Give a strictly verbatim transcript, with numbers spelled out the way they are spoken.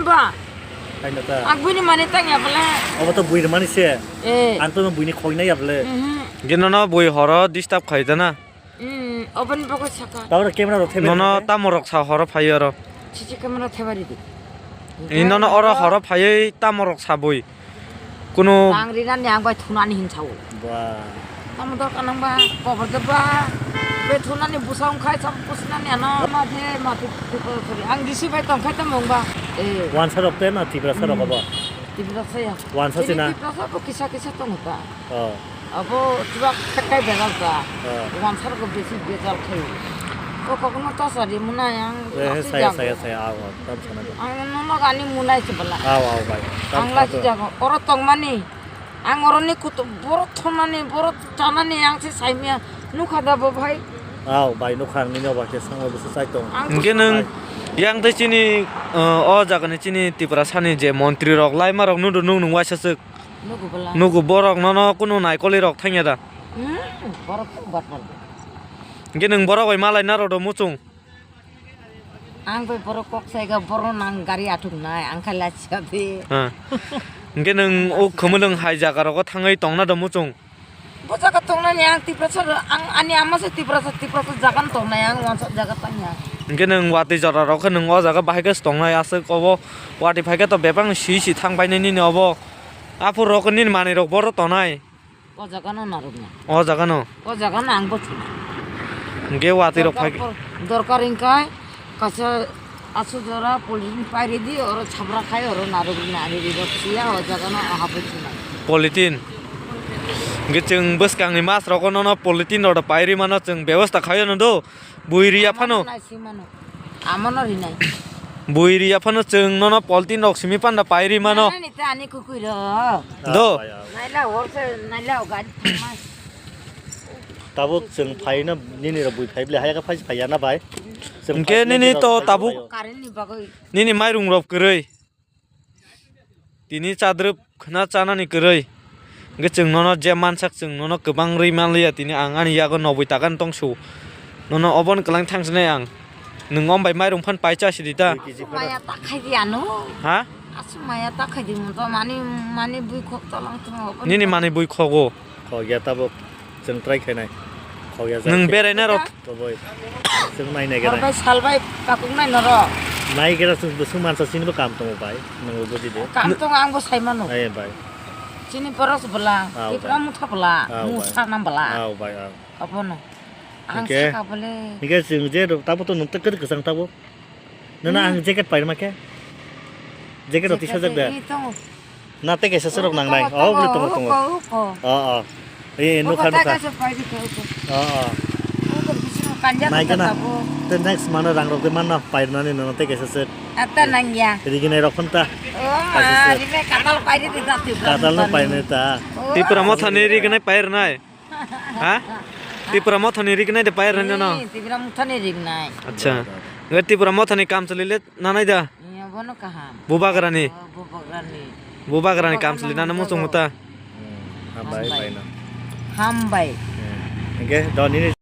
Ba. Kaino ta. Ang buini mani tang ya bole. Obo to bui rwmani se. Eh. Ang to buini khoi nai ya bole. Mhm. Gino no bui horo disturb khai jana. Hmm, oboni bagwi saka. Tabora camera rok thebari Nono rok. Tamo rok sa horo phai oro. C C camera thebari di. Ino no oro horo phaiwi tamo rok sabui. Kuno Bang rinani ang bai thunani hin sao. Ba. Tamo dor kanang ba, kobor de ba. Be thunani busa ong khai sam pusinani ano. Ma je ma tu tu ko sori. Ang disi bai tong khai tamo ong ba. Eh. Wansa rok te na Tiprasa rok Hmm. obo. Tiprasa ya. Wansa Ini sina. Tiprasa ko kisa kisa tong ta. Oh. Abo chuba khakai bejal ta. Oh. Wansar ko besi bejal khai. Ko kokno ta sari muna yang Eh, lasi saya, jago. Saya, saya, aw, aw, tam sana do. Ang nono gani munai se bala. Aw, aw, bai. Tam Ang sana lasi do. Jago. Oro tongmani. Ang oroni kutu borok thonani, borok chanani ang se saimia. Nukha da bo bhai. Aw, bai, nukha ang nini oba khe sango bisi sai tong. Ang Hingke nwng Bai. Yang tei chini, uh, o jagani chini Tiprasani je montri rok laima rok nudo nung nung waisa swk. Nugo bwla. Nugo borok nono kunu naikoli rok thangya da? Hmm, borok tong bat bat. Hingke nwng borok bai malai na rodo muchung? Ang bai borok kok saiga borok nang gari athuk nai, ang khala chabi. Ha. Hingke nwng o khumulwng hai jaga rogo thangwi tongna do muchung? Bo jaga tongnani ang Tiprasa, ang ani ama se Tiprasa, Tiprasa jaga no tongnai, ang wansa jaga tangya. Hingke nwng watwi jora rok khe nwng o jaga bahai khe tongnai aswk obo watwi phai khe to bebak si si thang painai nini obo. Aphuru rok nini manwi rok boro tonai. O jaga no narwkna. O jaga no. O jaga no ang bo thuna. Hingke watwi rok phai. Dorkar, dorkar hingkai kaisa asu jora polythene pairi di oro sabra khai oro narwkna ari ri rok siya o jaga no ahapoi thuna. Polythene. Hingke chwng bwskangni mas rogo nono polythene rok pairi mano chwng bebosta khai no do. Bui riya phano. Nai si mano. Amano rinai. Bui riya phano chwng nono polythene rok simi panda pairi mano. Nani ta ani kukui ro. Do. Naila hor se, naila o gari thangma. Tabuk chwng phaina nini rok bui phai bile haya khe phai phai ya na bai. Chwng Hingke phai nini nini to rok tabuk phai. Current ni bagwi. Nini mairung rok kwrwi. Tini chadrwp khna chanani kwrwi. Hingke chwng nono je mansak chwng nono kwbang rwi manliya tini ang ani yago noboi takan tongsu. Nono oboni kwlang thangsinai ang. Nwng om bai mairung phan pai chasi di ta. Dui kg phano. Maya ta khai di ano. Ha? Asu maya ta khai di mo to mani, mani bui khok tolang tong obo. Nini mani bui khogo. Khok ya tabuk. Chwng try khainai. Khok ya Nwng jai. Beraina rok. Toboi. Chwng nai nai Hor gana. Bai sal bai kakung nai noro. Nai gana chwng bwswng mansa chini bo kam tongo bai. Nwng bo buji de. Kam tong ang bo sai mano. Ai bai. Chini boros bwla. Ah, Tipra bai. Mutha bwla. Ah, bai. Mutha nam bwla. Ah, bai, ah. Abono. Ang Hingke? Saka bole. Hingke chwng je rok tabo to nwng tei kwrwi kwchang tabo. Nana ang jacket pairma khe. Jacket rok tisa jak da. Tongo. Na tei kaisa serok nang nai. Oh, bole tongo, tongo. Uko, uko. Oh, oh. Eh, nukha, nukha. Uko. Oh, oh. Uko bisingo kanja. Nai kena. Tabo. Te next mana rang rok de mana pairnani nono tei kaisa ser. Ata nangya. Riginai rok phon ta. Oh, kaisa ser. Rime katal pairi de ta Tipra. Katal no pairnai ta. Oh. Tipra mothani riginai pairnai. Ha? Tipra mothani rignai de pair nai no? Ni, Tipra mothani rignai. Acha. Ngai Tipra mothani kam chali le nanai da? Iya, bono kaham. Bubagrani. Oh, bubagrani. Bubagrani kam chali nana muchung muta. Hmm, hambai, hambai. Bai na. Hambai. Hmm. Hingke, do nini